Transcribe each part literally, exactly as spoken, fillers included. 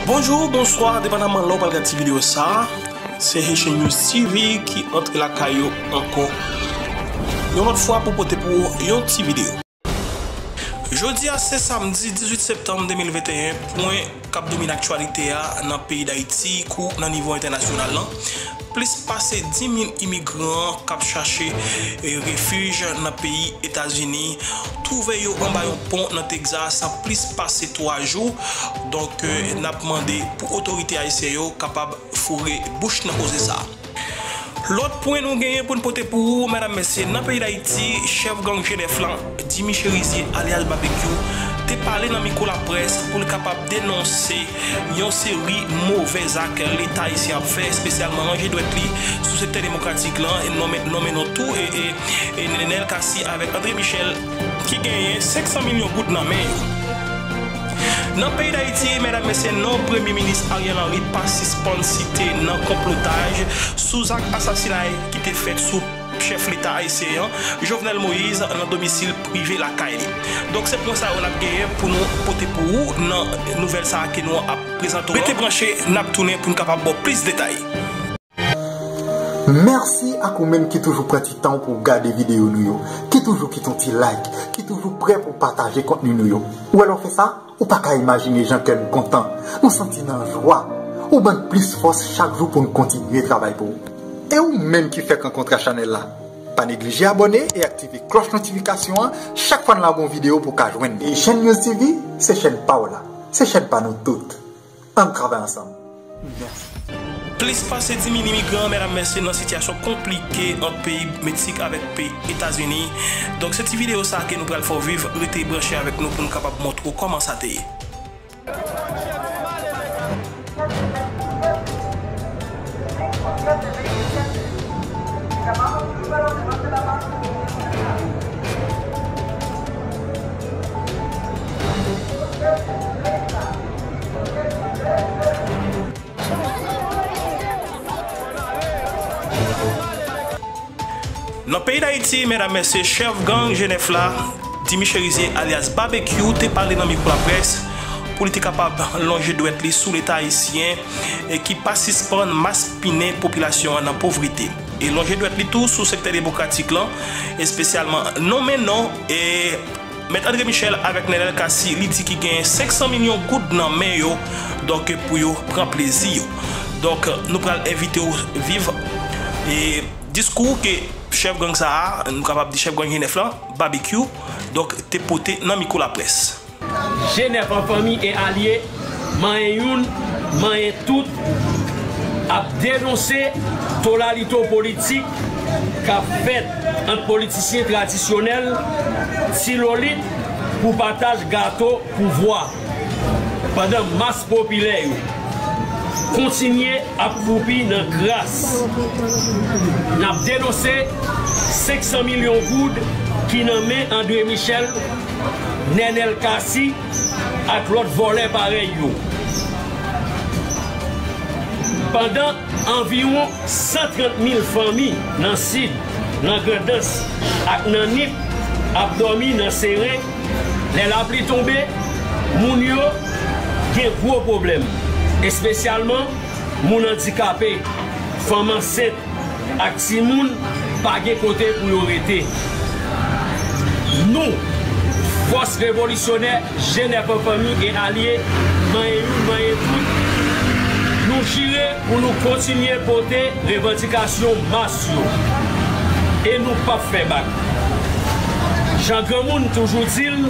Bonjou, bonswa, depandaman lè w pral gad ti videyo sa a. Se Haitian News T V ki antre lakay ou ankò yon lòt fwa pou pote pou ou yon ti videyo. Jodi a se samdi dizuit septanm de mil venteyen, pwen k ap domine aktyalite a nan peyi Dayiti kou nan nivo entènasyonal lan. Plis pase dis mil imigran k ap chache, eh, refij nan peyi Etazini twouve yo anba yon pon nan Tegzas plis pase twa jou. Donk, eh, n ap mande pou otorite ayisyen yo kapab foure bouch nan koze sa a. Lòt pwen nou genyen pou n pote pou ou, medam, mesye, nan peyi Dayiti, chèf gang G nèf lan, Jimmy Chérizier, alyas Babekyou, te pale nan mikwo laprès pou l kapab denonse yon seri move zak Leta ayisyen ap fè, espesyalman ranje dwèt li sou sektè demokratik lan, e nonmen, nonmen non tou, e, e, e Nenel Cassy avèk André Michel, ki genyen senk san milyon goud nan men yo. Nan peyi Dayiti, medam, mesye, non Premye Minis Ariel Henry pa sispann site nan konplotaj sou zak asasinay ki te fèt sou chèf Leta ayisyen an, Jovenel Moïse, nan domisil prive lakay li. Donk, se pwen sa yo n ap genyen pou nou pote pou ou nan nouvèl sa a ke nou ap prezante w lan. Rete branche, n ap tounen pou n kapab ba w plis detay. Mèsi ak ou menm ki toujou pran ti tan w pou w gade videyo nou yo, ki toujou kite yon ti like, ki toujou prè pou w pataje kontni nou yo. Ou wè lè w fè sa, ou pa ka imajine jan kè n kontan. Nou santi n an jwa. Ou ban n plis fòs chak jou pou n kontinye travay pou ou. E ou menm ki fèk rankontre ak chanèl la, pa neglije abòne e aktive klòch notifikasyon an chak fwa n lage yon videyo pou w ka jwenn li. E Haitian News T V, se chèn pa w la. Se chèn pa nou tout. Ann travay ansanm. Plis pase dis mil imigran, medam, mesye, nan sitiyasyon konplike ant peyi Meksik avèk peyi Etazini. Donk, se ti videyo sa a ke nou pral fè w viv. Rete branche avèk nou pou nou kapab montre w kòman sa te ye. Nan peyi Dayiti, medam, mesye, chèf gang G nèf la, Jimmy Chérizier, alyas Babekyou, te pale nan mikwo laprès pou li te kapab lonje dwèt li sou Leta ayisyen, e ki pa sispann maspinen popilasyon an nan povrete. E lonje dwèt li tou sou sektè demokratik lan, espesyalman nonmen non, e Mèt André Michel avèk Nenel Cassy, li di ki gen senk san milyon goud nan men yo, donk, pou yo pran plezi yo. Donk, nou pral envite w viv, e, diskou ke chèf gang sa a, nou kapab di chèf gang G nèf lan, Babekyou, donk, te pote nan mikwo laprès. G nèf an fanmi e alye, manyen youn, manyen tout, ap denonse tolalito politik k ap fèt ant politisyen tradisyonèl, ti lolit pou pataj gato pouvwa, pandan mas popilè yo kontinye ap kwoupi nan kras. N ap denonse senk san milyon goud ki nan men André Michel, Nenel Cassy ak lòt vòlè parèy yo. Pandan anviwon san trant mil fanmi nan Sid, nan Grandans ak nan Nip ap dòmi nan seren, lè lapli tonbe, moun yo gen gwo pwoblèm, espesyalman moun andikape, fanm ansent ak timoun pa gen kote pou yo rete. Nou, fòs revolisyonè G nèf an fanmi e alye, manyen youn, manyen tout, nou jire pou nou kontinye pote revandikasyon mas yo. E nou p ap fè bak. Jan granmoun toujou di l,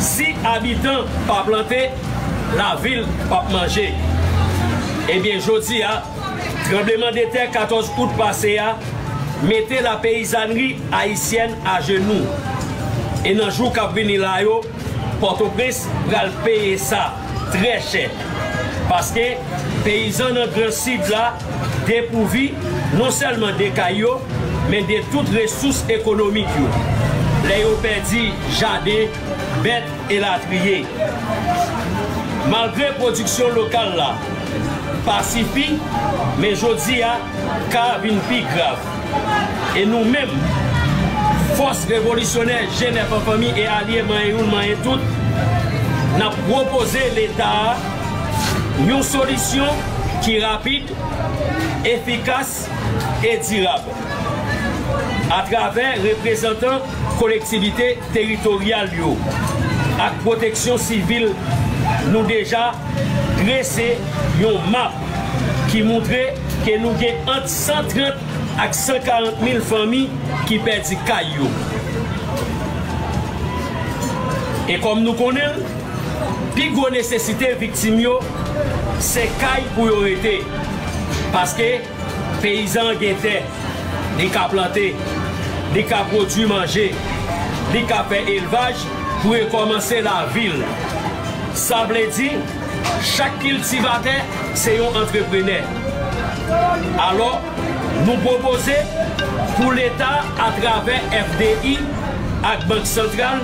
si abitan pa plante, lavil p ap manje. Ebyen, jodi a, tranblemanntè katòz out pase a mete lapeyizanri ayisyèn ajenou. E nan jou k ap vini la yo, Pòtoprens pral peye sa trè chè. Paske peyizan nan Gran Sid la depouvi non sèlman de kay yo, men de tout resous ekonomik yo. Lè yo pèdi jaden, bèt, elatriye. Malgre pwodiksyon lokal la pa sifi, men jodi a, ka a vin pi grav. E nou menm, fòs revolisyonè G nèf an fanmi e alye manyen youn manyen tout, n ap pwopoze Leta a Yon solisyon ki rapid, efikas e dirab. Atravè reprezantan kolektivite teritoryal yo ak pwoteksyon sivil, nou deja drese yon map ki montre ke nou gen ant san trant ak san karant mil fanmi ki pèdi kay yo. E kòm nou konnen l, pi gwo nesesite viktim yo, se kay pou yo rete. Paske peyizan an gen tè, li ka plante, li ka pwodui manje, li ka fè elvaj pou rekòmanse lavi l. Sa vle di, chak kiltivatè se yon antreprenè. Alò, nou pwopoze pou Leta, atravè F D I ak Bank Santral,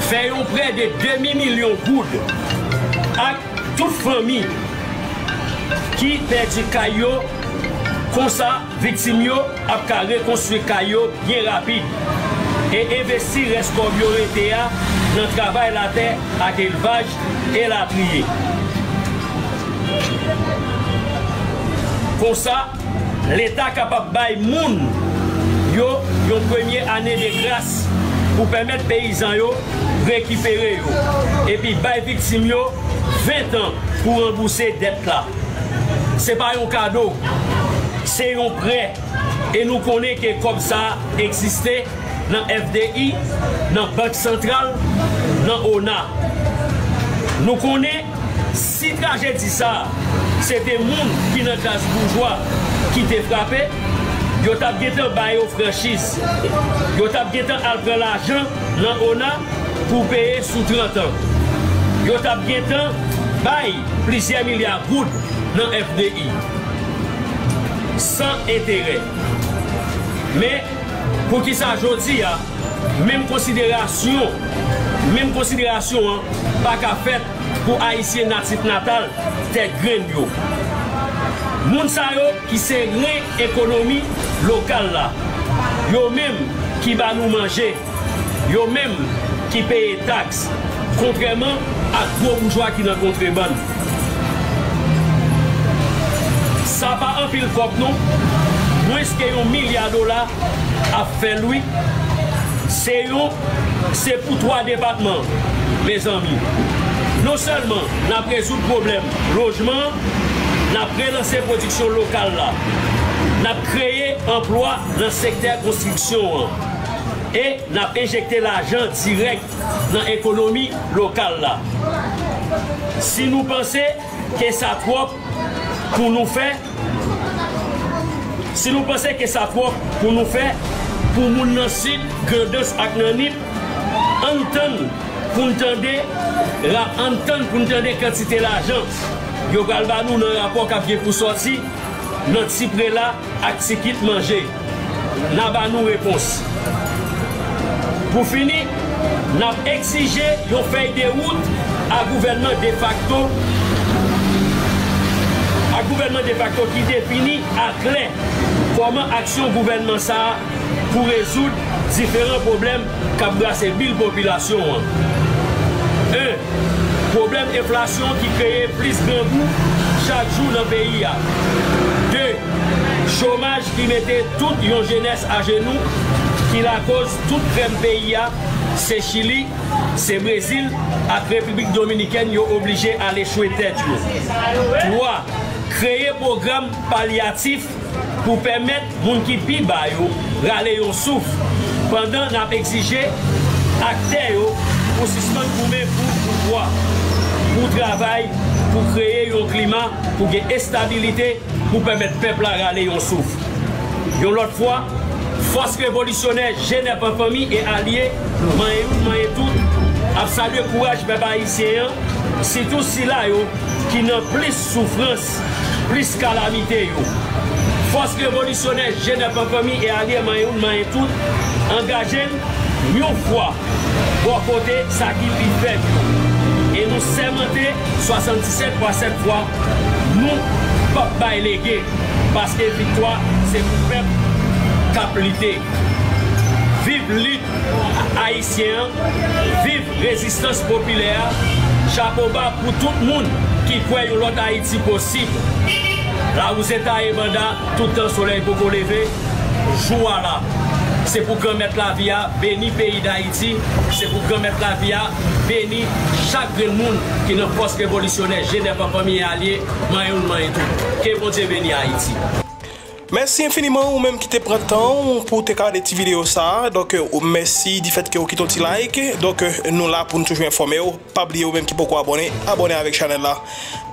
fè yon prè de demi milyon goud ak tout fanmi ki pèdi kay yo, konsa viktim yo ap ka rekonstwi kay yo byen rapid e envesti rès kòb yo rete a nan travay latè ak elvaj, elatriye. Konsa, Leta kapab bay moun yo yon premye ane de gras pou pèmèt peyizan yo rekipere yo, epi bay viktim yo ven tan pou ranbouse dèt la. Se pa yon kado, se yon prè. E nou konnen ke kòb sa a egziste nan F D I, nan Bank Santral, nan ona. Nou konnen si trajedi sa a se te moun ki nan klas boujwa ki te frape, yo t ap gentan ba yo franchiz. Yo t ap gentan al pran lajan nan ona pou peye sou trant an. Yo t ap gentan bay plizyè milya goud nan F D I san enterè. Men, poukisa jodi a, menm konsiderasyon, menm konsiderasyon an pa ka fèt pou Ayisyen natif natal Tèt Grenn yo? Moun sa yo ki se ren ekonomi lokal la, yo menm ki ba nou manje, yo menm ki peye taks, kontrèman ak gwo boujwa ki nan kontrebann. Sa pa anpil kòb non, mwens ke yon milya dola ap fè l wi. Se yon, se pou twa depatman, mezanmi. Non sèlman n ap rezoud pwoblèm lojman an, n ap relanse pwodiksyon lokal la, n ap kreye anplwa nan sektè konstriksyon an, e n ap enjekte lajan dirèk nan ekonomi lokal la. Si nou panse ke sa twòp pou nou fè, si nou panse ke sa twòp pou nou fè pou moun nan Sid, Grandans ak nan Nip, ann tann pou n tande, ra-, ann tann pou n tande kantite lajan yo pral ba nou nan rapò k ap gen pou sòti nan ti prela ak ti kit manje. N a ba nou repons. Pou fini, n ap egzije yon fèy de wout a gouvènman defakto, a gouvènman defakto ki defini aklè kòman aksyon gouvènman sa a pou rezoud diferan pwoblèm k ap brase bil popilasyon an. En, pwoblèm enflasyon ki kreye plis grangou chak jou nan peyi a. De, chomaj ki mete tout yon jenès ajenou, ki lakoz tout krèm peyi a, se Chili, se Brezil ak Repiblik Dominikèn yo oblije al echwe tèt yo. Twa, kreye pwogram palyatif pou pèmèt moun ki pi ba yo rale yon souf, pandan n ap egzije aktè yo pou sispann goumen pou pouvwa, pou travay, pou kreye yon klima pou gen estabilite, pou pèmèt pèp la rale yon souf. Yon lòt fwa, Fòs Revolisyonè Jenèf an Fanmi e Alye, manyen youn, manyen tout, ap salye kouraj pèp ayisyen an, sitou sila yo ki nan plis soufrans, plis kalamite yo. Fòs Revolisyonè Jenèf an Fanmi e Alye, manyen youn, manyen tout, angaje n yon fwa bò kote sa ki pi fèb yo. E nou sèmante swasanndisèt fwa sèt fwa, nou p ap bay lege, paske viktwa se pou pèp k ap lite. Viv lit ayisyen an, viv rezistans popilè a, chapo ba pou tout moun ki kwè yon lòt Ayiti posib. Lawouze taye banda, toutan solèy poko leve, jou a la. Se pou Granmèt lavi a beni peyi Dayiti, se pou Granmèt lavi a beni chak grenn moun ki nan fòs revolisyonè G nèf an, fanmi e alye, manyen youn manyen tout. Ke Bondye beni Ayiti. Mèsi enfiniman ou menm ki te pran tan w pou w te gade ti videyo sa a. Donk, mèsi difèt ke w kite yon ti like. Donk, nou la pou n toujou enfòme w. Pa bliye ou menm ki poko abòne, abòne avèk chanèl la.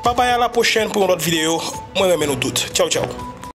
Babay, a la pwochèn pou yon lòt videyo. Mwen renmen nou tout. Tchaw, tchaw.